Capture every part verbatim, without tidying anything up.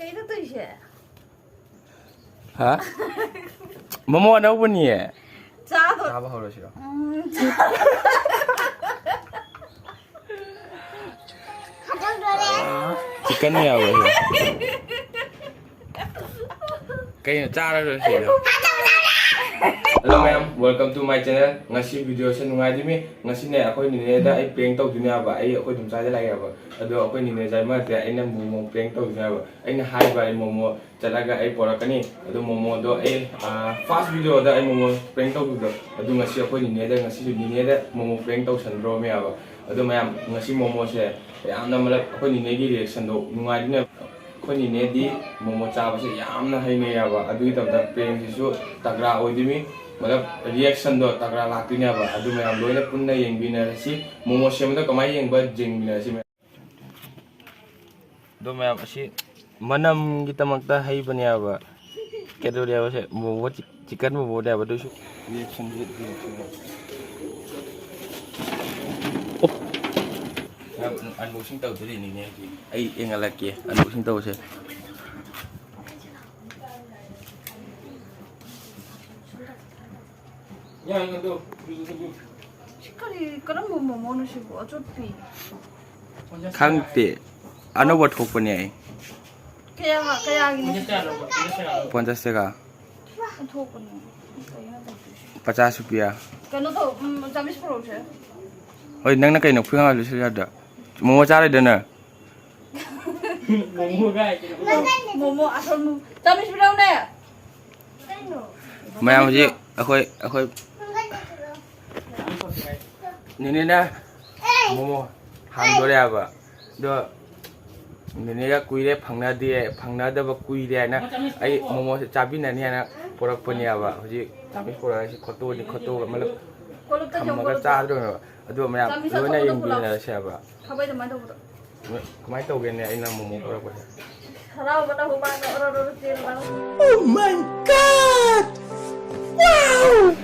ꯀꯩꯅꯣ ꯇꯧꯔꯤꯁꯦ? ꯍꯥ? ꯃꯣꯃꯣ ꯑꯅꯧꯕꯅꯤꯌꯦ꯫ ꯆꯥꯗꯣ꯫ ꯆꯥꯕ ꯍꯧꯔꯁꯤꯔꯣ? ꯎꯝ, ꯆꯥ-, ꯆꯤꯛꯀꯟ ꯌꯥꯎꯋꯦ꯫ ꯀꯩꯅꯣ ꯆꯥꯔꯔꯣꯏ ꯁꯤꯗ? Hello ꯃꯌꯥꯝ, welcome to my channel. ꯉꯁꯤ video ꯁꯦ ꯅꯨꯡꯉꯥꯏꯗꯣꯏꯅꯤ꯫ ꯉꯁꯤꯅꯦ ꯑꯩꯈꯣꯏ ꯅꯤꯅꯦꯗ ꯑꯩ prank ꯇꯧꯗꯣꯏꯅꯦ ꯍꯥꯏꯕ꯫ ꯑꯩ ꯑꯩꯈꯣꯏ ꯑꯗꯨꯝ ꯆꯥꯗ ꯂꯥꯛꯑꯦ ꯍꯥꯏꯕ꯫ ꯑꯗꯣ ꯑꯩꯈꯣꯏ ꯅꯤꯅꯦ ꯖꯥꯏꯃꯔꯁꯦ ꯑꯩꯅ ꯃꯣꯃꯣ prank ꯇꯧꯗꯣꯏꯅꯦ ꯍꯥꯏꯕ꯫ ꯑꯩꯅ ꯍꯥꯏꯕ ꯑꯩ ꯃꯣꯃꯣ ꯆꯠꯂꯒ ꯑꯩ ꯄꯣꯔꯛꯀꯅꯤ꯫ ꯑꯗꯣ ꯃꯣꯃꯣꯗꯣ ꯑꯩ, ꯑꯥ, first video ꯗ ꯑꯩ ꯃꯣꯃꯣ prank ꯇꯧꯈꯤꯕꯗꯣ, ꯑꯗꯨ ꯉꯁꯤ ꯑꯩꯈꯣꯏ ꯅꯤꯅꯦꯗ, ꯉꯁꯤꯁꯨ ꯅꯤꯅꯦꯗ ꯃꯣꯃꯣ prank ꯇꯧꯁꯟꯗ꯭ꯔꯣꯃꯦ ꯍꯥꯏꯕ꯫ ꯑꯗꯣ ꯃꯌꯥꯝ, ꯉꯁꯤ ꯃꯣꯃꯣꯁꯦ ꯌꯥꯝꯅ ꯃꯂꯛ ꯑꯩꯈꯣꯏ ꯅꯤꯅꯦꯒꯤ reaction ꯗꯣ ꯅꯨꯡꯉꯥꯏꯗꯣꯏꯅꯦ꯫ ꯑꯩꯈꯣꯏ ꯅꯤꯅꯦꯗꯤ ꯃꯣꯃꯣ ꯆꯥꯕꯁꯦ ꯌꯥꯝꯅ ꯍꯩꯅꯩ ꯍꯥꯏꯕ꯫ ꯑꯗꯨꯒꯤꯗꯃꯛꯇ prank ꯁꯤꯁꯨ ꯇꯒ꯭ꯔꯥ ꯑꯣꯏꯗꯣꯏꯅꯤ꯫ ꯃꯂꯛ reaction ꯗꯣ ꯇꯒ꯭ꯔꯥ ꯂꯥꯛꯇꯣꯏꯅꯦ ꯍꯥꯏꯕ꯫ ꯑꯗꯨ ꯃꯌꯥꯝ ꯂꯣꯏꯅ ꯄꯨꯟꯅ ꯌꯦꯡꯕꯤꯅꯔꯁꯤ꯫ ꯃꯣꯃꯣ ꯁꯦꯝꯕꯗ ꯀꯃꯥꯏꯅ ꯌꯦꯡꯕ, ꯌꯦꯡꯃꯤꯟꯅꯔꯁꯤ ꯃꯌꯥꯝ꯫ ꯑꯗꯣ ꯃꯌꯥꯝ ꯑꯁꯤ ꯃꯅꯝꯒꯤꯗꯃꯛꯇ ꯍꯩꯕꯅꯦꯕ꯫ ꯀꯩꯗꯧꯔꯦꯕ ꯁꯦ? ꯃꯣꯃꯣ ꯆꯤ-, ꯆꯤꯛꯀꯟ ꯃꯣꯃꯣꯅꯦꯕ ꯑꯗꯨꯁꯨ꯫ Reaction ꯁꯦ, reaction ꯁꯦ꯫ ꯑꯣ꯫ ꯃꯌꯥꯝ unboxing ꯇꯧꯗꯣꯔꯤꯅꯤꯅꯦ ꯍꯧꯖꯤꯛ꯫ ꯑꯩ ꯌꯦꯡꯍꯜꯂꯛꯀꯦ unboxing ꯇꯧꯕꯁꯦ꯫ ꯁꯤ ꯀꯔꯤ, ꯀꯔꯝꯕ ꯃꯣꯃꯣꯅꯣ ꯁꯤꯕꯨ? ꯑꯆꯣꯠꯄꯤ꯫ ꯈꯪꯗꯦ꯫ ꯑꯅꯧꯕ ꯊꯣꯛꯄꯅꯦ ꯑꯩ꯫ ꯀꯌꯥ, ꯀꯌꯥꯒꯤꯅꯣ ꯁꯤꯕꯨ? ꯄꯟꯆꯥꯁ ꯇꯀꯥ꯫ ꯑꯣꯟꯊꯣꯛꯄꯅꯦ꯫ ꯀꯩꯅꯣ ꯇꯧꯗꯣꯏꯁꯦ? ꯄꯆꯥꯁ ꯔꯨꯄꯤꯌꯥ꯫ ꯀꯩꯅꯣ ꯇꯧ, ꯎꯝ, ꯆꯥꯝꯃꯔꯤꯁꯦ ꯄꯨꯔꯛꯎꯁꯦ꯫ ꯍꯣꯏ, ꯅꯪꯅ ꯀꯩꯅꯣ ꯈꯨꯌꯥꯡ ꯂꯥꯛꯂꯤꯁꯦ ꯌꯥꯗ꯭ꯔꯥ? ꯃꯣꯃꯣ ꯆꯥꯔꯣꯏꯗ꯭ꯔ ꯅꯪ? ꯃꯣꯃꯣ ꯀꯥꯏ? ꯃꯣꯃꯣ ꯑꯁꯣꯝ ꯆꯥꯃꯤꯁ ꯄꯤꯔꯛꯎꯅꯦ꯫ ꯃꯌꯥꯝ ꯍꯧꯖꯤꯛ ꯑꯩꯈꯣꯏ, ꯑꯩꯈꯣꯏ ꯅꯦꯅꯦꯅ ꯃꯣꯃꯣ ꯍꯥꯡꯗꯣꯔꯦ ꯍꯥꯏꯕ꯫ ꯑꯗꯣ ꯅꯦꯅꯦꯒ ꯀꯨꯏꯔꯦ ꯐꯪꯅꯗꯦ, ꯐꯪꯅꯗꯕ ꯀꯨꯏꯔꯦ ꯍꯥꯏꯅ ꯑꯩ ꯃꯣꯃꯣꯁꯦ ꯆꯥꯕꯤꯅꯅꯤ ꯍꯥꯏꯅ ꯄꯣꯔꯛꯄꯅꯦꯕ꯫ ꯍꯧꯖꯤꯛ ꯆꯥꯃꯤꯁ ꯄꯣꯔꯛꯑꯒ ꯁꯤ ꯈꯣꯠꯇꯣꯛꯑꯅꯤ, ꯈꯣꯠꯇꯣꯛꯑꯒ ꯃꯂꯞ ꯀꯣꯜꯂꯨꯞꯇ ꯌꯦꯡꯉꯨ, ꯊꯝꯃꯒ ꯀꯣꯜꯂꯨꯞꯇ꯫ ꯆꯥꯗꯣꯏꯅꯦꯕ꯫ ꯑꯗꯣ ꯃꯌꯥꯝ ꯆꯥꯃꯤꯁ ꯂꯣꯏꯅ ꯑꯆꯧꯕꯗꯣ ꯄꯨꯔꯛꯑꯣ꯫ ꯌꯦꯡꯃꯤꯟꯅꯔꯁꯦ ꯍꯥꯏꯕ꯫ ꯈꯥꯕꯩ ꯑꯗꯨꯃꯥꯏꯅ ꯇꯧꯕꯗꯣ꯫ ꯀꯃꯥꯏꯅ ꯇꯧꯒꯦꯅꯦ ꯑꯩꯅ ꯃꯣꯃꯣ ꯄꯨꯔꯛꯄꯁꯦ? ꯍꯔꯥꯎꯕꯅ ꯍꯨꯃꯥꯡꯅ ꯑꯣꯔꯣ ꯑꯣꯔꯣ ꯆꯦꯟꯕ꯫ Oh my God! Wow!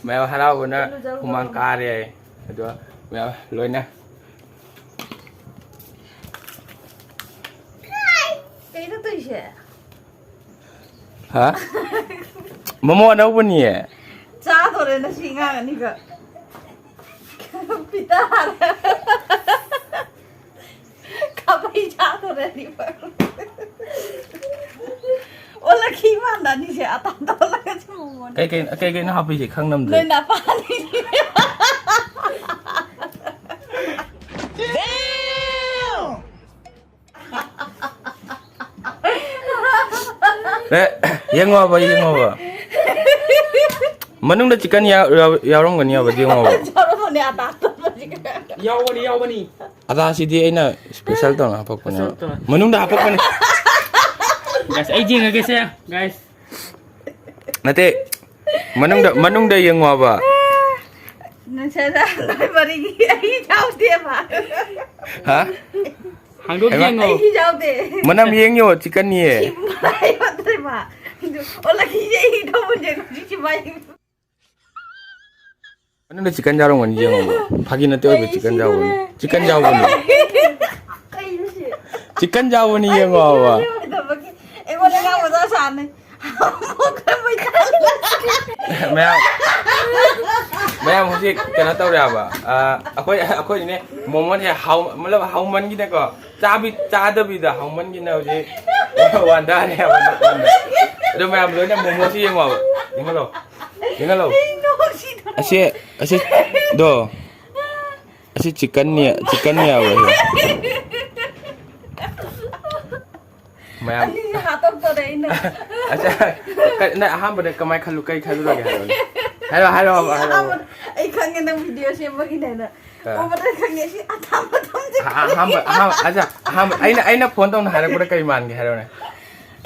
ꯃꯌꯥꯝ ꯍꯔꯥꯎꯕꯅ ꯍꯨꯃꯥꯡ ꯀꯥꯔꯦ꯫ ꯑꯗꯣ ꯃꯌꯥꯝ ꯂꯣꯏꯅ꯫ ꯍꯥ? ꯃꯣꯃꯣ ꯑꯅꯧꯕꯅꯤꯌꯦ꯫ ꯆꯥꯗꯣꯔꯦ ꯅꯁꯤ ꯉꯥꯡ ꯑꯅꯤꯒ꯫ ꯄꯤꯇꯥꯔꯦ꯫ ꯈꯥꯕꯩ ꯆꯥꯗꯣꯔꯦ ꯑꯅꯤꯃꯛ꯫ ꯑꯣꯜꯂꯛꯈꯤ ꯃꯥꯟꯗ ꯑꯅꯤꯁꯦ ꯑꯇꯥ ꯇꯧꯍꯜꯂꯒ ꯁꯤ ꯃꯣꯃꯣꯅ꯫ ꯀꯩ ꯀꯩ-, ꯀꯩ ꯀꯩꯅꯣ ꯍꯥꯞꯄꯤꯁꯦ ꯈꯪꯅꯝꯗ꯭ꯔꯦ꯫ ꯅꯣꯏ ꯅꯄꯥꯅꯤ꯫ ꯑꯦ, ꯌꯦꯡꯉꯣꯕ, ꯌꯦꯡꯉꯣꯕ꯫ ꯃꯅꯨꯡꯗ ꯆꯤꯛꯀꯟ ꯌꯥꯎ-, ꯌꯥꯎ-, ꯌꯥꯎꯔꯝꯒꯅꯤꯕ, ꯌꯦꯡꯉꯣꯕ꯫ ꯌꯥꯎꯔꯝꯃꯅꯦ, ꯑꯇꯥ ꯑꯇꯣꯞꯄꯁꯤꯒ꯫ ꯌꯥꯎꯕꯅꯤ, ꯌꯥꯎꯕꯅꯤ꯫ ꯑꯇꯥꯁꯤꯗꯤ ꯑꯩꯅ ꯏꯁꯄꯦꯁꯦꯜ ꯇꯧꯅ ꯍꯥꯄꯛꯄꯅꯦꯕ꯫ ꯏꯁꯄꯦꯁꯦꯜ ꯇꯧꯅ꯫ ꯃꯅꯨꯡꯗ ꯍꯥꯄꯛꯄꯅꯦ꯫ ꯒꯥꯏꯁ, ꯑꯩ ꯌꯦꯡꯉꯒꯦꯁꯦ, ꯒꯥꯏꯁ꯫ ꯅꯠꯇꯦ, ꯃꯅꯨꯡꯗ, ꯃꯅꯨꯡꯗ ꯌꯦꯡꯉꯣꯕ꯫ ꯅꯪ ꯁꯦꯟꯖꯥ ꯅꯣꯏ ꯃꯔꯤꯒꯤ ꯑꯩ ꯌꯥꯎꯗꯦꯕ꯫ ꯍꯥ? ꯍꯥꯡꯗꯣꯛ ꯍꯩꯃꯥ꯫ ꯌꯦꯡꯉꯣ꯫ ꯑꯩ ꯌꯥꯎꯗꯦ꯫ ꯃꯅꯝ ꯌꯦꯡꯉꯣ, ꯆꯤꯛꯀꯟꯅꯤꯌꯦ꯫ ꯁꯤꯕꯨ ꯍꯥꯏꯕ ꯅꯠꯇ꯭ꯔꯦꯕ꯫ ꯑꯗꯨ ꯑꯣꯜꯂꯛꯈꯤꯁꯦ ꯑꯩ ꯊꯧꯕꯅꯦ ꯍꯧꯖꯤꯛꯁꯤ ꯃꯥꯏ꯫ ꯃꯅꯨꯡꯗ ꯆꯤꯛꯀꯟ ꯌꯥꯎꯔꯝꯒꯅꯤ, ꯌꯦꯡꯉꯣꯕ꯫ ꯐꯥꯒꯤ ꯅꯠꯇꯦ ꯑꯣꯏꯕ, ꯑꯩ ꯆꯤꯛꯀꯟ ꯌꯥꯎꯕꯅꯤ꯫ ꯁꯤꯗꯣꯔꯦ꯫ ꯆꯤꯛꯀꯟ ꯌꯥꯎꯕꯅꯤ꯫ ꯀꯩꯅꯣ ꯁꯤ? ꯆꯤꯛꯀꯟ ꯌꯥꯎꯕꯅꯤ, ꯌꯦꯡꯉꯣꯕ꯫ ꯑꯩꯉꯣꯟꯗ ꯉꯥꯡꯕ ꯁꯥ ꯁꯥꯅꯤ꯫ ꯃꯌꯥꯝ, ꯃꯌꯥꯝ ꯍꯧꯖꯤꯛ ꯀꯩꯅꯣ ꯇꯧꯔꯦꯕ꯫ ꯑ, ꯑꯩꯈꯣꯏ, ꯑꯩꯈꯣꯏꯅꯦ ꯃꯣꯃꯣꯁꯦ ꯍꯥꯎ-, ꯃꯇꯂꯕ ꯍꯥꯎꯃꯟꯈꯤꯗꯀꯣ꯫ ꯆꯥꯕꯤ-, ꯆꯥꯗꯕꯤꯗ ꯍꯥꯎꯃꯟꯈꯤꯅ ꯍꯧꯖꯤꯛ ꯋꯥꯟꯊꯔꯦꯕ ꯅꯥꯀꯟꯗ꯫ ꯑꯗꯣ ꯃꯌꯥꯝ ꯂꯣꯏꯅ ꯃꯣꯃꯣꯁꯤ ꯌꯦꯡꯉꯣꯕ꯫ ꯌꯦꯡꯍꯜꯂꯣ꯫ ꯌꯦꯡꯍꯜꯂꯣ꯫ ꯑꯁꯤ, ꯑꯁꯤ, ꯗꯣ꯫ ꯑꯁꯤ ꯆꯤꯛꯀꯟꯅꯤ, ꯆꯤꯛꯀꯟꯅꯤ ꯍꯥꯏꯕ ꯑꯁꯤ꯫ ꯃꯌꯥꯝ꯫ ꯑꯅꯤꯁꯦ ꯍꯥꯠꯇꯣꯛꯇꯣꯔꯦ ꯑꯩꯅ꯫ ꯑꯁ, ꯀ-, ꯅꯪ ꯑꯍꯥꯟꯕꯗ ꯀꯃꯥꯏ ꯈꯜꯂꯨ-, ꯀꯩ ꯈꯜꯂꯨꯔꯒꯦ ꯍꯥꯏꯔꯛꯑꯣꯅꯦ? ꯍꯥꯏꯔꯛꯑꯣ, ꯍꯥꯏꯔꯛꯑꯣ, ꯑꯩ ꯍꯥꯏꯔꯛꯑꯣ꯫ ꯑꯍꯥꯟꯕꯗ, ꯑꯩ ꯈꯪꯉꯦ ꯅꯪ ꯚꯤꯗꯤꯑꯣ ꯁꯦꯝꯕꯒꯤꯅꯦꯅ꯫ ꯑꯥ꯫ ꯎꯕꯗ ꯈꯪꯉꯦ ꯁꯤ ꯑꯊꯥꯝ ꯑꯊꯥꯝꯁꯦ ꯑꯍ-, ꯑꯍꯥꯟꯕ, ꯑꯍꯥꯟꯕ, ꯑꯁ, ꯑꯍꯥꯟꯕ, ꯑꯩꯅ, ꯑꯩꯅ ꯐꯣꯟ ꯇꯧꯅ ꯍꯥꯏꯔꯛꯄꯗ ꯀꯩ ꯃꯥꯟꯒꯦ ꯍꯥꯏꯔꯛꯑꯣꯅꯦ?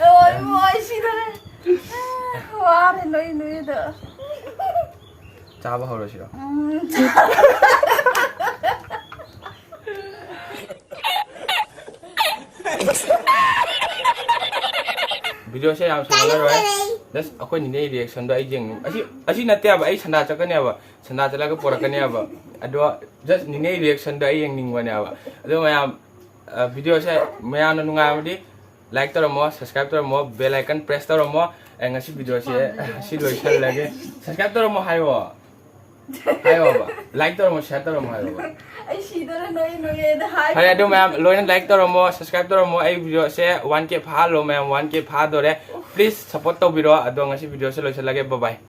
ꯑꯣ, ꯏꯃꯣ, ꯑꯩ ꯁꯤꯗꯣꯔꯦ꯫ ꯋꯥꯔꯦ ꯅꯣꯏ, ꯅꯣꯏꯗ꯫ ꯆꯥꯕ ꯍꯧꯔꯁꯤꯔꯣ? ꯎꯝ꯫ ꯚꯤꯗꯤꯑꯣꯁꯦ ꯌꯥꯝ ꯁꯥꯡꯍꯜꯂꯔꯣꯏ꯫ Just ꯑꯩꯈꯣꯏ ꯅꯤꯅꯦ ꯔꯤꯌꯦꯛꯁꯟꯗꯣ ꯑꯩ ꯌꯦꯡꯅꯤꯡ-, ꯑꯁꯤ, ꯑꯁꯤ ꯅꯠꯇꯦꯕ, ꯑꯩ ꯁꯟꯗꯥ ꯆꯠꯀꯅꯦꯕ, ꯁꯟꯗꯥ ꯆꯠꯂꯒ ꯄꯣꯔꯛꯀꯅꯦꯕ꯫ ꯑꯗꯣ just ꯅꯤꯅꯦ ꯔꯤꯌꯦꯛꯁꯟꯗꯣ ꯑꯩ ꯌꯦꯡꯅꯤꯡꯕꯅꯦꯕ꯫ ꯑꯗꯣ ꯃꯌꯥꯝ, ꯑ, ꯚꯤꯗꯤꯑꯣꯁꯦ ꯃꯌꯥꯝꯅ ꯅꯨꯡꯉꯥꯏꯔꯕꯗꯤ Like ꯇꯧꯔꯝꯃꯣ, subscribe ꯇꯧꯔꯝꯃꯣ, bell icon press ꯇꯧꯔꯝꯃꯣ꯫ ꯑꯩ ꯉꯁꯤ video ꯁꯦ ꯁꯤ ꯂꯣꯏꯁꯜꯂꯒꯦ꯫ Subscribe ꯇꯧꯔꯝꯃꯣ ꯍꯥꯏꯌꯣ꯫ ꯍꯥꯏꯌꯣꯕ꯫ Like ꯇꯧꯔꯝꯃꯣ, share ꯇꯧꯔꯝꯃꯣ ꯍꯥꯏꯌꯣꯕ꯫ ꯑꯩ ꯁꯤꯗꯣꯔꯦ ꯅꯣꯏ ꯅꯣꯏꯌꯦꯅ ꯍꯥꯏ꯫ ꯐꯔꯦ, ꯑꯗꯨ ꯃꯌꯥꯝ ꯂꯣꯏꯅ like ꯇꯧꯔꯝꯃꯣ, subscribe ꯇꯧꯔꯝꯃꯣ꯫ ꯑꯩ video ꯁꯦ one K ꯐꯥꯍꯜꯂꯣ ꯃꯌꯥꯝ, one K ꯐꯥꯗꯣꯔꯦ꯫ Please support ꯇꯧꯕꯤꯔꯣ꯫ ꯑꯗꯣ ꯉꯁꯤ video ꯁꯦ ꯂꯣꯏꯁꯜꯂꯒꯦ꯫ Bye bye꯫